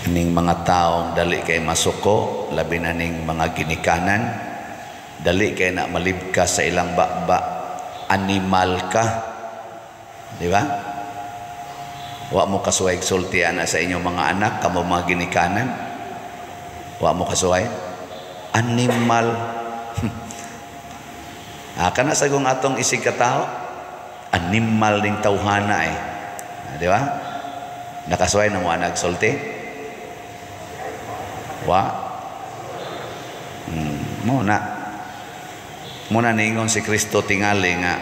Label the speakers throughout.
Speaker 1: Ning mga taong dali kay masuko, labi na ning mga ginikanan, dali kay na malibkas sa ilang baba, "Animal ka." Di ba? Wa mo kasuway sulti ana sa inyong mga anak, kamo mga ginikanan. Wa mo kasuway? Animal. Ah, kana sagong atong isig katao, animal ning tawhana eh. Ah, di ba? Nakasuway na mo anag sulti? Wa? Mo na. Mo na ningon si Kristo tingali nga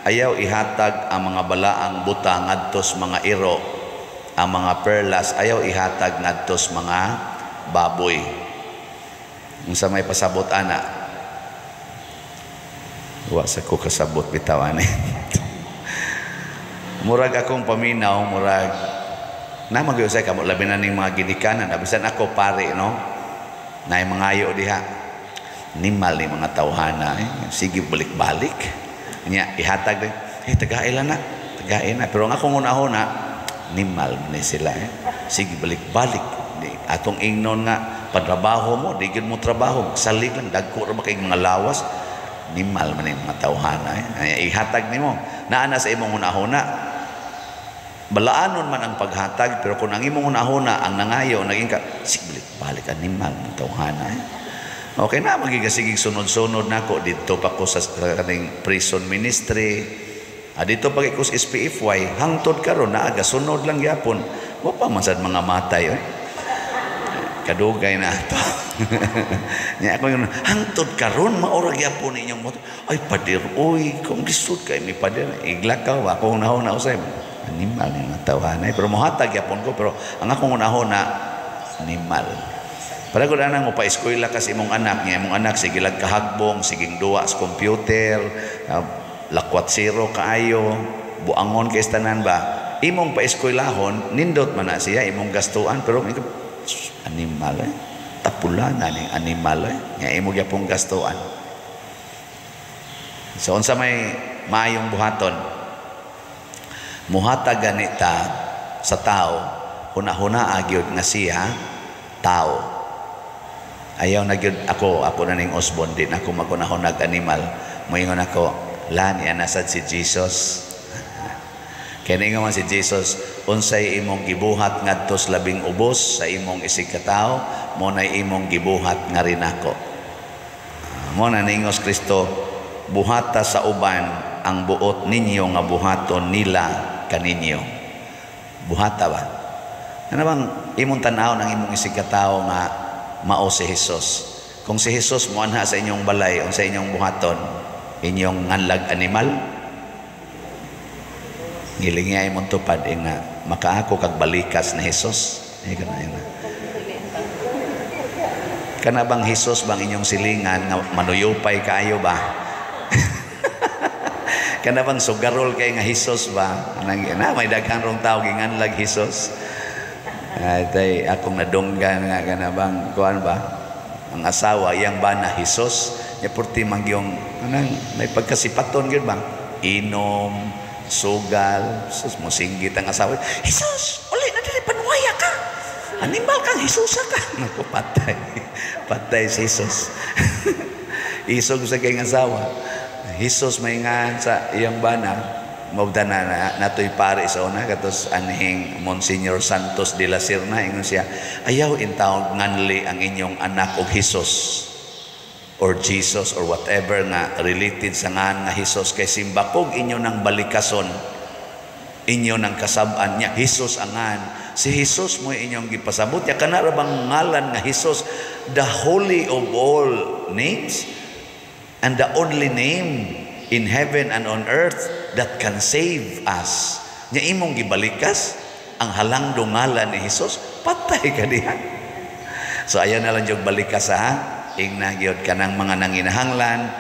Speaker 1: ayaw ihatag ang mga balaang buta ngadtos mga iro, ang mga perlas ayaw ihatag ngadtos mga baboy. Unsa may pasabot ana? Wa sa ko kasabot bitaw ani. Murag akong paminaw, murag na magyusay kamo, labi na ning mga ginikanan, bisan ako pare, no, naay mangayo diha, "Animal ni mga tawhana eh. Sige balik-balik." Nya ihatag din eh, tagae lang na, tagae na. Pero ang akong unahuna, animal ni sila eh. Sige balik-balik. Di, atong ingnon nga patrabaho mo, di gyud mo trabaho, salig lang, dagko ra ba kay mga lawas. Animal man yung mga tawhana eh. Ay, ihatag nimo, naa na sa imong hunahuna, balaanon man ang paghatag, pero kung ang imong hunahuna ang nangayo, naging ka, sige balik-balik, animal ng tawhana eh. Okay na, magigasigig sunod-sunod nako didto pa ko sa kaning prison ministry. Ah, dito pa ko sa SPFY, hangtod karon naa sunod lang gyapon. Wa pa man sad mga matay eh. Kadugay na ato. Nya ako yun, hangtod karon maura gyapon inyong moto. "Ay pader, oy, kung lisod kay mi, pader." Iglakaw ako hunahuna usay. Animal ni mga tawhana. Pero mohatag gyapon ko, pero ang akong hunahuna, animal. Para ko na mo pa-eskwela kasi imong anak niya, imong anak sige lang kahagbong, siging duwa sa computer, lakwat zero kaayo, buangon kay tanan ba. Imong pa-eskwelahon, nindot man na siya, imong gastuan, pero animal eh. Tapula na ni animal eh. Nga imo gyapong gastuan. So unsa may maayong buhaton? Muhatag ganita sa tao, huna-huna gyud nga siya tao. Ayaw na gyud ako, ako na ning Osborne, di na ako maghunahunag animal. Moingon ako, "Lan, yan nasad si Jesus." Kaya ningon man si Jesus, unsay imong gibuhat ngadto sa labing ubos sa imong isig katao, mo na imong gibuhat nga rin ako. Mo na ningos Kristo, buhata sa uban ang buot ninyo nga buhaton nila kaninyo. Buhata ba? Ano bang imong tanaw ng imong isig katao nga mao si Jesus? Kung si Jesus muanha sa inyong balay, unsa inyong buhaton? Inyong nganlag animal? Gilingi ay mong tupad eh, nga makaako kag balikas ni Jesus. Eh, kana yun. Kana bang Jesus bang inyong silingan nga manuyupay kaayo ba? Kana bang sugarol kay nga Jesus ba? Anang na may daghan rong tao ginganlag Jesus. Ay, tay akong nadunggan nga kana bang kuan ba? Ang asawa iyang bana Jesus, nya purti mangyong anang may pagkasipaton gyud ba? Inom, sugal, sus, mosinggit ang asawa. "Jesus, uli na diri, panuwaya ka. Animal kang Jesus ka." Naku, patay. Patay si Jesus. Isog sa kayong asawa. Jesus may nga sa iyang bana. Maugda na, na natoy pare sa una katos anhing Monsignor Santos de la Serna, ingon siya, ayaw intawon nganli ang inyong anak og Jesus or Jesus or whatever nga related sa ngan nga Jesus, kay simbakog inyo ng balikason, inyo ng kasab-an niya Jesus ang ngan, si Jesus mo inyong gipasabot ya kana ra bang ngalan nga Jesus, the holy of all names and the only name in heaven and on earth that can save us, nya imong gibalikas ang halangdong ngalan ni Jesus, patay ka diha. So ayaw na lang yung balikas ha, ingna gyud kanang mga nanginahanglan,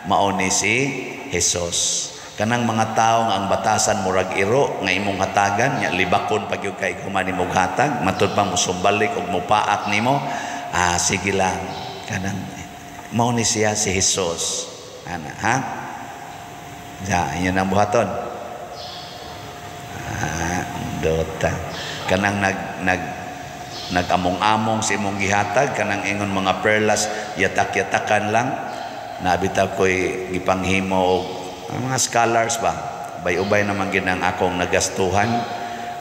Speaker 1: mao ni si Jesus. Kanang mga tawo nga ang batasan murag iro nga imong hatagan nya libakon pag gyud kay human nimong hatag, matud pa mosumbalik og mopaak nimo, ah, sige lang, kanang mao ni siya si Jesus ana ha. Ya, inyo nang buhaton. Ah, dota. Kanang nag nag Nag-among-among sa imong gihatag, kanang ingon mga perlas, yatak-yatakan lang. Nabitaw ko'y gipanghimo og ang mga scholars ba, bay-ubay naman ginang akong nagastuhan.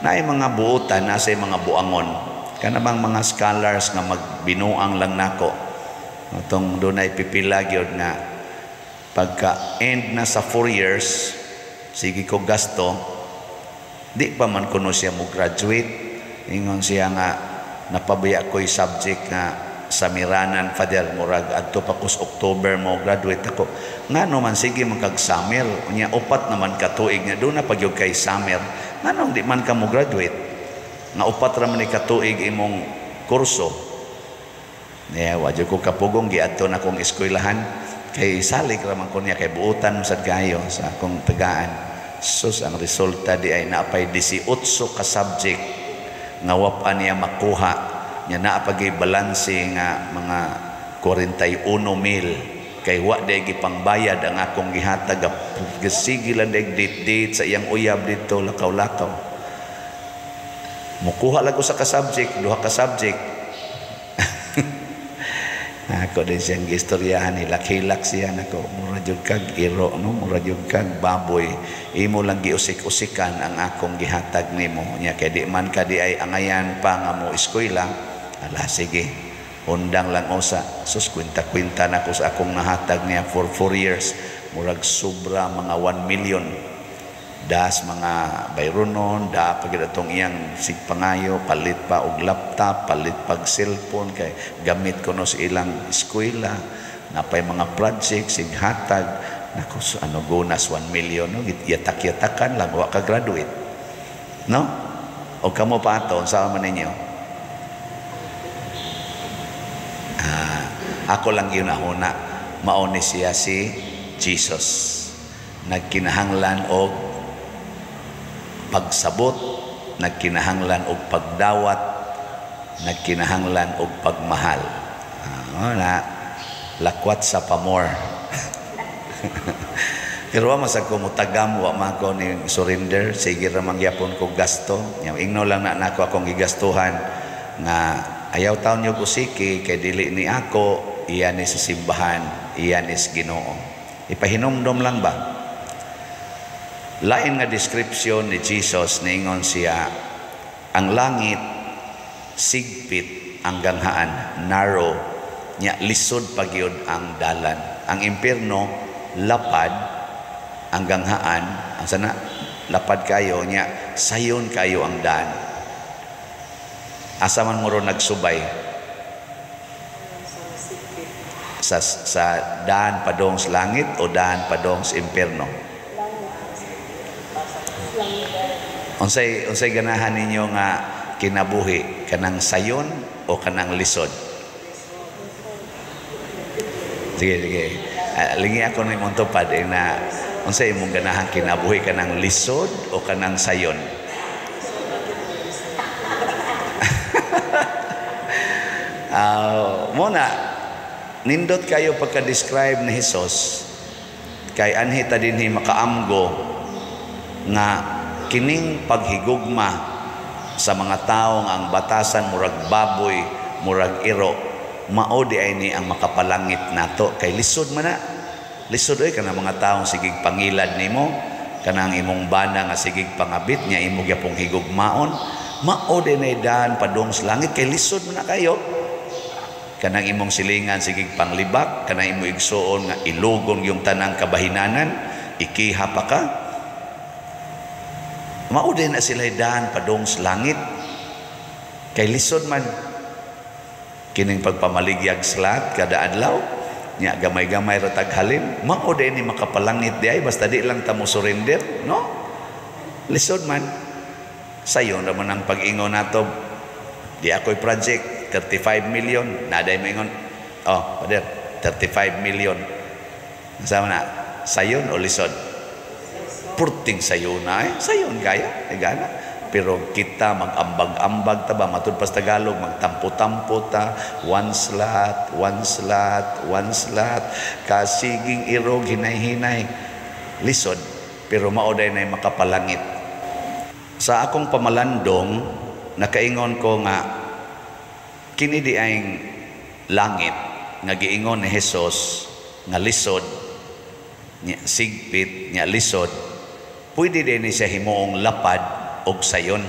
Speaker 1: Naay mga buotan, nasa mga buangon. Kana bang mga scholars nga magbinuang lang nako. Atong dunay pipila gyud nga pagka end na sa 4 years, sige ko gasto, di pa man kuno siya mo graduate. Ingon siya nga napabaya ko'y subject nga sa Miranan, Father, murag adto pa kus October mo graduate ako. Ngano man sige man kag summer, unya 4 naman ka tuig nga doon na pagyud kay summer. Nganong di man ka mo graduate? Nga 4 ra man ni ka tuig imong kurso. Niya wa jud ko kapugong, giadto na akong eskwelahan kay salig ra man ko niya kay buotan sad kayo sa akong tagaan. Sus, ang resulta di ay naapay 18 ka subject nga wa pa niya makuha. Nya naa pagay balanse nga mga 41 mil kay wa day gipangbayad ang akong gihatag. Sige lang day date date sa iyang uyab dito, lakaw-lakaw. Mukuha lang ko sa ka-subject, duha ka subject. Ako din siyang gistoryahan, hilak-hilak siya nako, mura jud kag iro, no, mura jud kag baboy, imo lang giusik-usikan ang akong gihatag nimo. Nya kay di man ka di ay angayan pa nga mo eskwela. Ala, sige, undang lang usa. Sus, kwenta-kwenta na ko sa akong nahatag niya for 4 years, murag sobra mga 1 million. Das mga bayronon, da pagid atong iyang sigpangayo, palit pa og laptop, palit pag cellphone kay gamit ko no sa ilang eskwela, napay mga project sighatag nako. So, ano gunas 1 million, no, yatak-yatakan lang, wa ka graduate, no? O kamo pa ato, unsa man ninyo? Ako lang yun ahuna, mao ni siya si Jesus, nagkinahanglan og pagsabot, nagkinahanglan og pagdawat, nagkinahanglan og pagmahal. Na lakwat sa pamor. Pero wa masag ko mutagam, wa man ko ni surrender, sige ra man gyapon ko gasto. Nya ingno lang na nako akong gigastuhan nga ayaw taon nyo usiki kay dili ni ako, iya ni sa simbahan, iya ni sa Ginoo. Ipahinumdom lang ba? Lain nga description ni Jesus, niingon siya, ang langit sigpit ang ganghaan, narrow, nya lisod pagyud ang dalan. Ang impierno lapad ang ganghaan, ang sana lapad kayo, nya sayon kayo ang daan. Asa man mo ron nagsubay? Sa daan padong sa langit o daan padong sa impierno? Unsay ganahan ninyo nga kinabuhi, kanang sayon o kanang lisod? Sige, sige. Lingi ako ni mong tupad na unsay imong ganahan kinabuhi, kanang lisod o kanang sayon? Muna nindot kayo pagka-describe ni Jesus kay anhi ta dinhi makaamgo nga kining paghigugma sa mga tawo nga ang batasan murag baboy, murag iro, mao di ay ni ang makapalangit nato kay lisod man na. Lisod oy kanang mga taong sigig pangilad nimo, kanang imong bana nga sigig pangabit nya imo gyapong higugmaon, mao di nay daan padung sa langit kay lisod man na kayo. Kanang imong silingan sigig panglibak, kanang imong igsuon nga ilugon yung tanang kabahinanan, ikiha pa ka. Mao din na sila daan padung sa langit kay lisod man kining pagpamaligyag slat kada adlaw nya gamay-gamay ra tag halin, mao din ni makapalangit di ay basta di lang ta mo surrender, no? Lisod man. Sayon ra man ang pag-ingon nato, di ako'y project 35 million, naday moingon, oh pader 35 million, sama na sayon o lisod? Purting sayo na eh. Sayon kaya, gana. Pero kita mag-ambag-ambag ta ba, matud pas Tagalog, magtampo-tampo ta, one slot, one slot, one slot, kasiging irog, hinay-hinay. Lisod, pero mao day na makapalangit. Sa akong pamalandong, nakaingon ko nga, Kini diayng langit nga giingon ni Jesus nga lisod nya sigpit nya lisod, pwede din ni siya himuong lapad og sayon.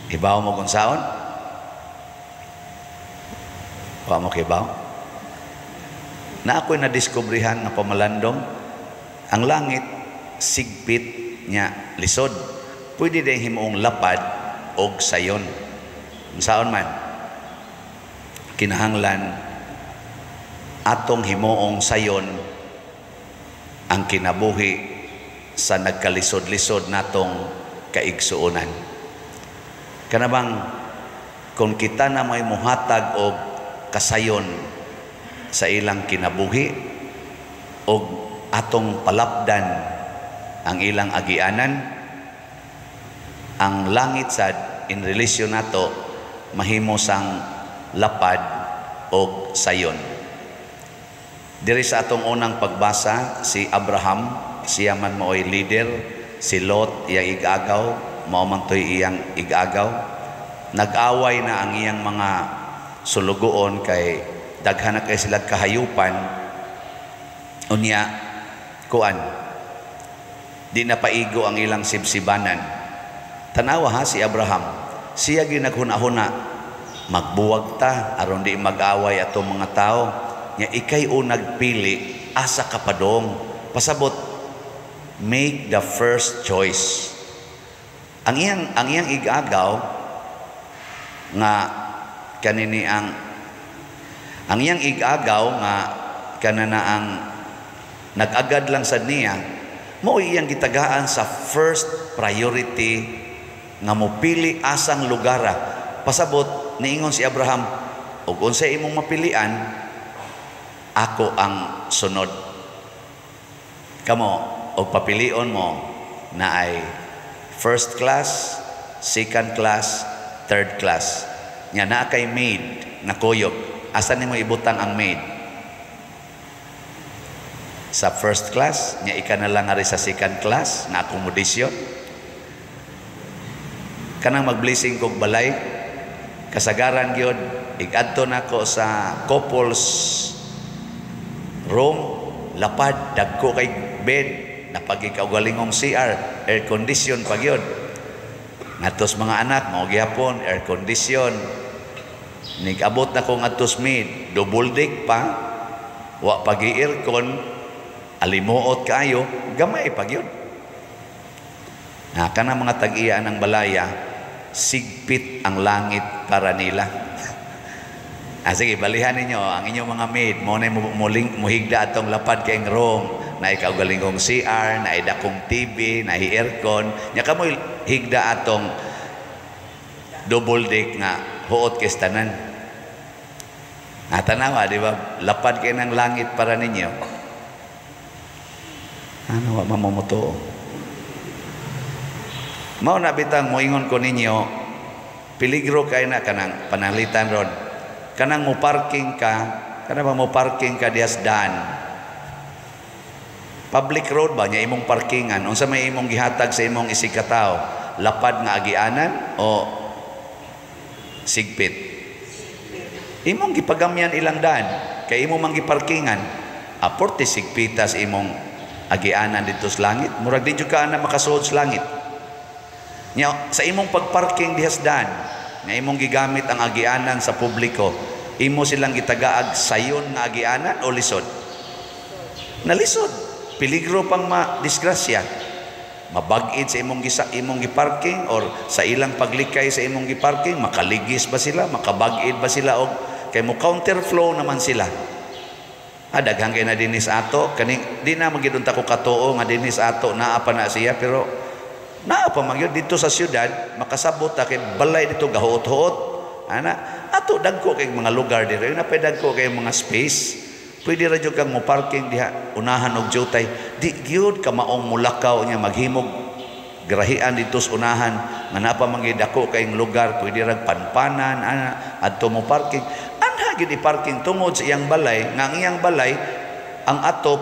Speaker 1: Hibaw mo kung saon? Wa mo kibaw? Na ako'y nadiskubrihan nga pamalandong, ang langit sigpit nya lisod, pwede din himuong lapad og sayon. Saon man? Kinahanglan atong himuong sayon ang kinabuhi sa nagkalisod-lisod natong kaigsuonan. Kanabang kung kita na may muhatag og kasayon sa ilang kinabuhi og atong palapdan ang ilang agianan, ang langit sad in relation nato mahimo sang lapad og sayon. Diri sa atong unang pagbasa, si Abraham, siya man maoy leader, si Lot iyang igagaw, mao man to'y iyang igagaw. Nag-away na ang iyang mga sulugoon kay daghan na kay sila kahayupan. Unya kuan, di na paigo ang ilang sibsibanan. Tanawa ha, si Abraham, siya ginaghuna-huna, magbuwag ta aron di mag-away atong mga tao. Nya ikay o nagpili, asa ka padong. Pasabot, make the first choice. Ang iyang igagaw nga kanini ang iyang igagaw nga kanana ang nag-agad lang sad niya, mao iyang gitagaan sa first priority nga mopili asang lugara. Pasabot, niingon si Abraham, og unsay imong mapilian, ako ang sunod. Kamo, og papilion mo na ay first class, second class, third class. Nya naa kay maid na kuyog. Asa nimo ibutang ang maid? Sa first class, nya ika na lang ari sa second class na accommodation. Kanang mag-blessing kog balay, kasagaran gyud igadto nako sa couples room, lapad, dagko kay bed, napagikaugalingong CR, air condition pa gyud. Ngadtos mga anak, mao gihapon air condition. Nigabot na ko ngadtos maid, double deck pa, wa pa gi-aircon, alimuot kaayo, gamay pa gyud. Na kana mga tag-iya ng balaya, sigpit ang langit para nila. Sige, balihan ninyo ang inyong mga maid, mo na muling muhigda atong lapad kay room, na ikaugalingong CR, na dakong TV, na aircon, nya kamoy higda atong double deck nga huot kay tanan. Natanawa, di ba? Lapad kay ng langit para ninyo. Ano wa mamumuto? Mao na bitang moingon ko ninyo, peligro kay na kanang pananglitan ron. Kanang mo parking ka, kanang ba mo parking ka dihas daan. Public road ba nya imong parkingan? Unsa may imong gihatag sa imong isig katao? Lapad nga agianan o sigpit? Imong gipagamyan ilang daan kay imo man giparkingan. Aporte sigpitas imong agianan didto sa langit. Murag di jud ka na makasuod sa langit. Nya sa imong pagparking dihas daan, nga imong gigamit ang agianan sa publiko, imo silang gitagaag sayon nga agianan o lisod? Nalisod. Peligro pang ma-disgrasya. Mabag-id sa imong gisa, imong giparking or sa ilang paglikay sa imong giparking, makaligis ba sila, makabag-id ba sila og kay mo counterflow naman sila. Daghan kay na dinhi sa ato, kaning di na magyud unta ko katuo nga dinhi sa ato naa pa na siya, pero naa pa man gyud didto sa syudad, makasabot ta kay balay dito gahuot-huot. Ana, ato dagko kay mga lugar diri, na pay dagko kay mga space. Pwede ra jud kang mo parking diha unahan og jutay. Di gyud ka maong mulakaw niya maghimog grahian didto sa unahan nga naa pa man gyud dako kayong lugar, pwede ra panpanan ana adto mo parking. Anha gyud i-parking tungod sa iyang balay, nga ang iyang balay ang atop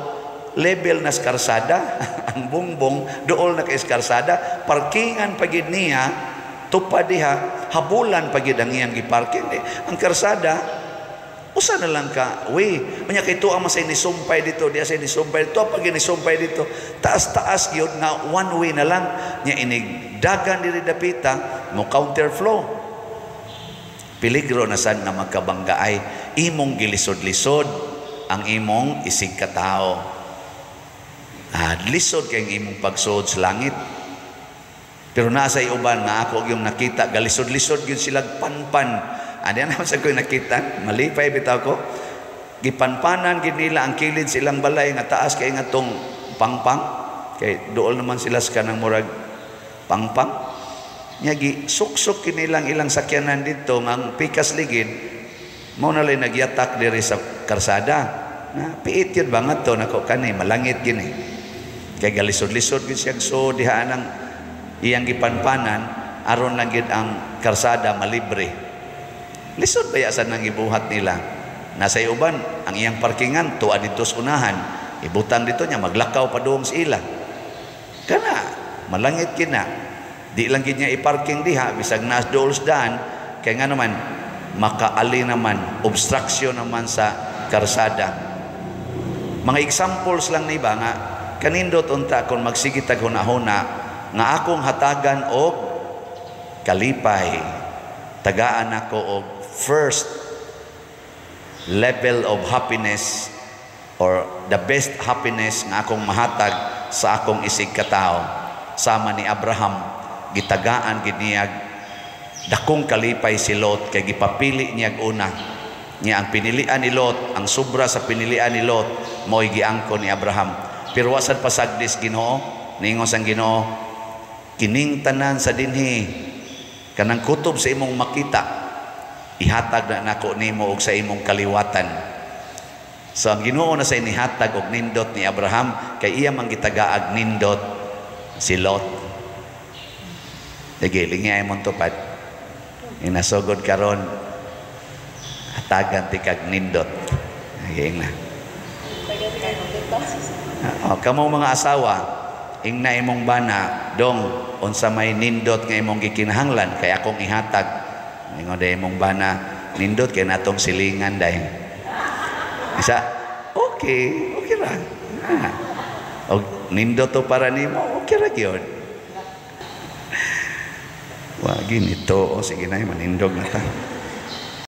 Speaker 1: level na sa karsada, ang bungbong dool na kay sa karsada, parkingan pa gyud niya. Tupad diha, habulan pa gyud ang iyang giparking. Di, ang karsada, usa na lang ka way. Unya kay tuwa man say nisumpay dito, diya say nisumpay dito, pag nisumpay dito, taas-taas gyud nga one way na lang. Nya inig dagan diri dapita, mo counterflow. Peligro na sad nga magkabanggaay. Imong gilisod-lisod ang imong isig katao. Ah, lisod kay ang imong pagsuod sa langit. Pero nasa uban nga ako yung nakita, galisod-lisod gyud sila panpan. Ani naman sa ko nakita, malipay bitaw ko. Gipanpanan gid nila ang kilid silang balay nga taas kay nga tong pangpang. Kay dool naman sila sa kanang murag pangpang. Nya gi suksok kinilang ilang sakyanan dito nga ang pikas ligid mao na lay nagyatak diri sa karsada. Na piit yun ba nga to nako kani malangit gini. Kay galisod-lisod gid siya so diha nang iyang gipanpanan aron lang gid ang karsada malibre. Lisod ba sa nang gibuhat nila? Nasa uban ang iyang parkingan tuwa dito sa unahan, ibutang dito niya maglakaw padung sa ila. Kana malangit kina. Di lang gid niya iparking diha bisag nas dool sa daan kay nga naman makaali naman, obstruction naman sa karsada. Mga examples lang ni ba nga kanindot unta kung magsige tag hunahuna nga akong hatagan og kalipay, tagaan ako og first level of happiness or the best happiness nga akong mahatag sa akong isig katao. Sama ni Abraham, gitagaan gid niya dakong kalipay si Lot kay gipapili niya una niya ang pinilian ni Lot, ang sobra sa pinilian ni Lot mo'y giangkon ni Abraham. Pero wa sad pasagdis Ginoo, niingon sang Ginoo, kining tanan sa dinhi kanang kutob sa imong makita, ihatag na nako nimo og sa imong kaliwatan. So ang Ginoo na sa inihatag og nindot ni Abraham kay iya man gitagaag nindot si Lot. Sige, lingay mong tupad. Inasugod karon, hatagan ti kag nindot. Sige na. Oh, kamo mga asawa, ingna imong bana, "Dong, unsa may nindot nga imong gikinahanglan kay akong ihatag?" Ingon day imong bana, "Nindot kay natong silingan day." Isa, okay, okay ra. Ah. Og nindot to para nimo, okay ra gyud. Wa ginito, o sige na, manindog na ta.